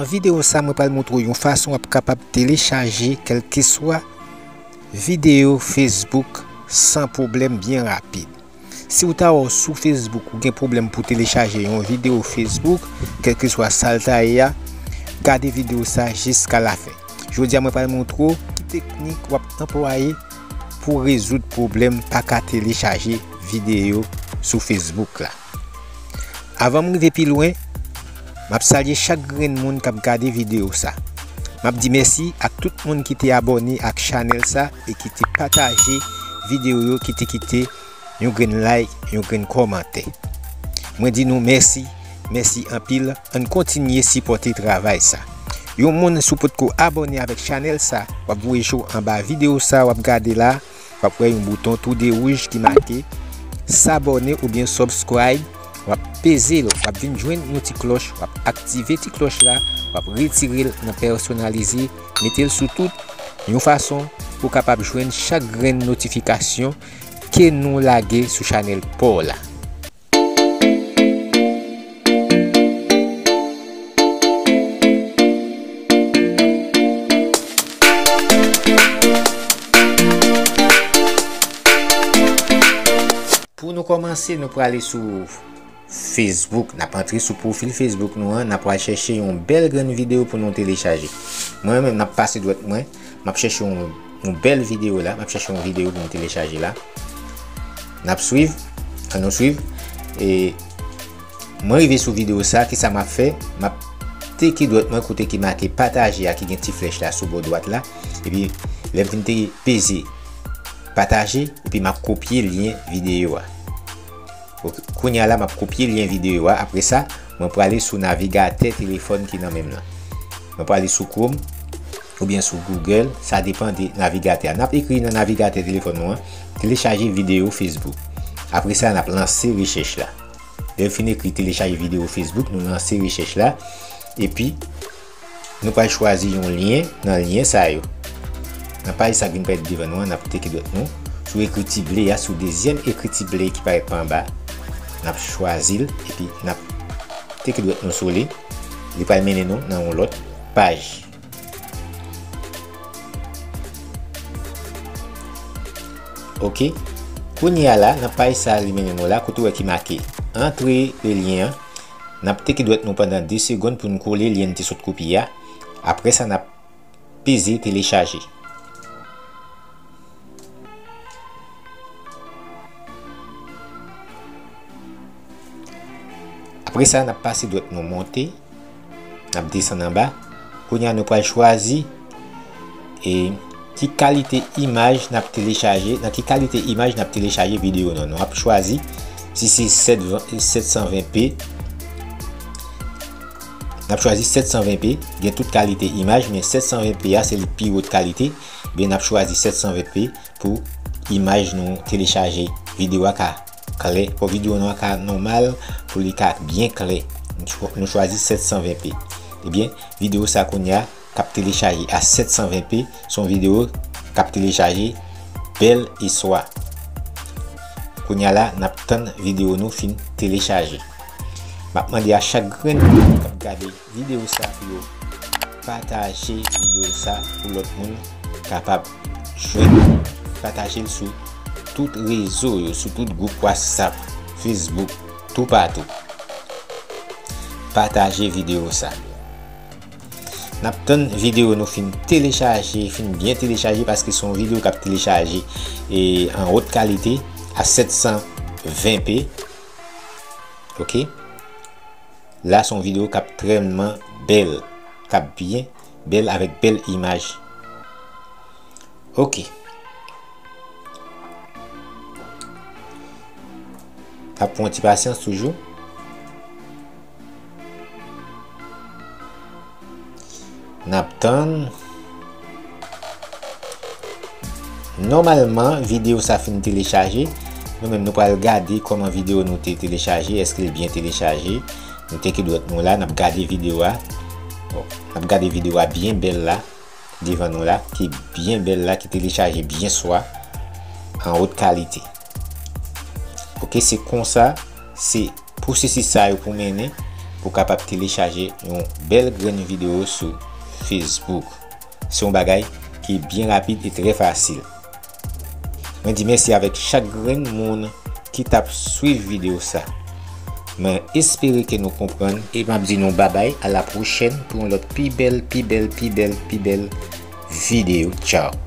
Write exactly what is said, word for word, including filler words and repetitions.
Videyo sa mwen pral montre w yon fason w ap kapab telechaje kèlkeswa videyo Facebook san pwoblèm, byen rapid. Si w ta wè w sou Facebook ou gen pwoblèm pou telechaje yon videyo Facebook, kèlkeswa sa l ta ye a, gade videyo sa jiska lafen. Jodi a mwen pral montre w ki teknik w ap anplwaye pou rezoud pwoblèm pa ka telechaje videyo sou Facebook la. Avan m rive pi lwen, m ap salye chak grenn moun k ap gade videyo sa. M ap di mèsi ak tout moun ki te abòne ak chanèl sa e ki te pataje videyo yo, ki te kite yon grenn like, yon grenn kòmantè. Mwen di nou mèsi, mèsi anpil, ann kontinye sipòte travay sa. Yon moun si w potko abòne avèk chanèl sa, w ap voye cho anba videyo sa w ap gade la, w ap wè yon bouton toude wouj ki make s'abonner oubyen subscribe, w ap peze l, w ap vin jwenn yon ti klòch, w ap aktive ti klòch la, w ap retire l nan pèsonalize, mete l sou tout, yon fason pou w kapab jwenn chak grenn notifikasyon ke nou lage sou chanèl pa w la. Pou nou kòmanse, nou prale sou Facebook. N ap antre sou pwofil Facebook nou an, n ap pral chèche yon bèl grenn videyo pou nou telechaje. Mwen menm, n ap pase dwèt mwen, m ap chèche yon, yon bèl videyo la, m ap chèche yon videyo pou m telechaje la. N ap swiv, ann nou swiv. E mwen rive sou videyo sa, kisa m ap fè? M ap teke dwèt mwen kote ki make pataje a, ki gen ti flèch la sou bò dwat la. Epi, lè m fin te peze pataje, epi m ap kopye lyen videyo a. Ok, kounye a la, m ap kopye lyen videyo a. Apre sa, mwen prale sou navigatè telefòn ki nan men m lan. Mwen prale sou Chrome oubyen sou Google, sa depann de navigatè a. N ap ekri nan navigatè telefòn nou an, telechaje videyo Facebook. Apre sa, n ap lanse rechèch la. Lè n fin ekri telechaje videyo Facebook, nou lanse rechèch la. Epi, nou pral chwazi yon lyen nan lyen sa yo. Nan paj sa k vin parèt devan nou an, n ap teke dwèt nou sou ekriti ble a, sou dezyèm ekriti ble ki parèt pa anba. N ap chwazi l, epi n ap teke dwèt nou sou li. Li pral mennen nou nan yon lòt paj. Ok. Kounye a la, nan paj sa a li mennen nou la, kote w wè ki make antre le lien an, n ap teke dwèt nou pandan de segonn pou n kole lyen n te sot kopye a. Apre sa, n ap peze telechaje. Apre sa, n ap pase dwèt nou monte. N ap desann anba. Kounye a, nou pral chwazi, e, ki kalite imaj n ap telechaje, nan ki kalite imaj n ap telechaje videyo nou an. Nou ap chwazi si se sèt san ven p. N ap chwazi sèt san ven p. Gen tout kalite imaj, men sèt san ven p a, se li pi wot kalite. Ebyen, n ap chwazi sèt san ven p pou imaj nou telechaje videyo a ka klè. Fò videyo nou an ka nòmal pou li ka byen klè. Nou chwa-, nou chwazi sèt san ven p. Ebyen, videyo sa kounye a k ap telechaje a sèt san ven p, se yon videyo k ap telechaje bèl e swa. Kounye a la, n ap tann videyo nou fin telechaje. M ap mande a chak grenn moun k ap gade videyo sa pou yo pataje videyo sa pou lòt moun kapab jwenn. Pataje l sou tout rezo yo, sou tout gwoup WhatsApp, Facebook, toupatou. Pataje videyo sa. N ap tann videyo nou fin telechaje, fin byen telechaje, paske se yon videyo k ap telechaje e an wot kalite a sèt san ven p. Ok. La, se yon videyo k ap trèlman bèl, k ap byen bèl avèk bèl imaj. Ok. N ap pran yon ti pasyans toujou. N ap tann. Nòmalman, videyo sa fin telechaje. Nou menm, nou pral gade kòman videyo nou te telechaje, èske l byen telechaje. Nou teke dwèt nou la, n ap gade videyo a. Bon, n ap gade videyo a byen bèl la, devan nou la, ki byen bèl la, ki telechaje byen swa, an wot kalite. Ok, se konsa, se pwosesis sa yo pou mennen, ou kapab telechaje yon bèl grenn videyo sou Facebook. Se yon bagay ki byen rapid e trè fasil. Mwen di mèsi avèk chak grenn moun ki t ap swiv videyo sa. Mwen espere ke nou konprann e m ap di nou babay, a la pwochèn pou yon lòt pi bèl, pi bèl, pi bèl, pi bèl videyo. Tchao.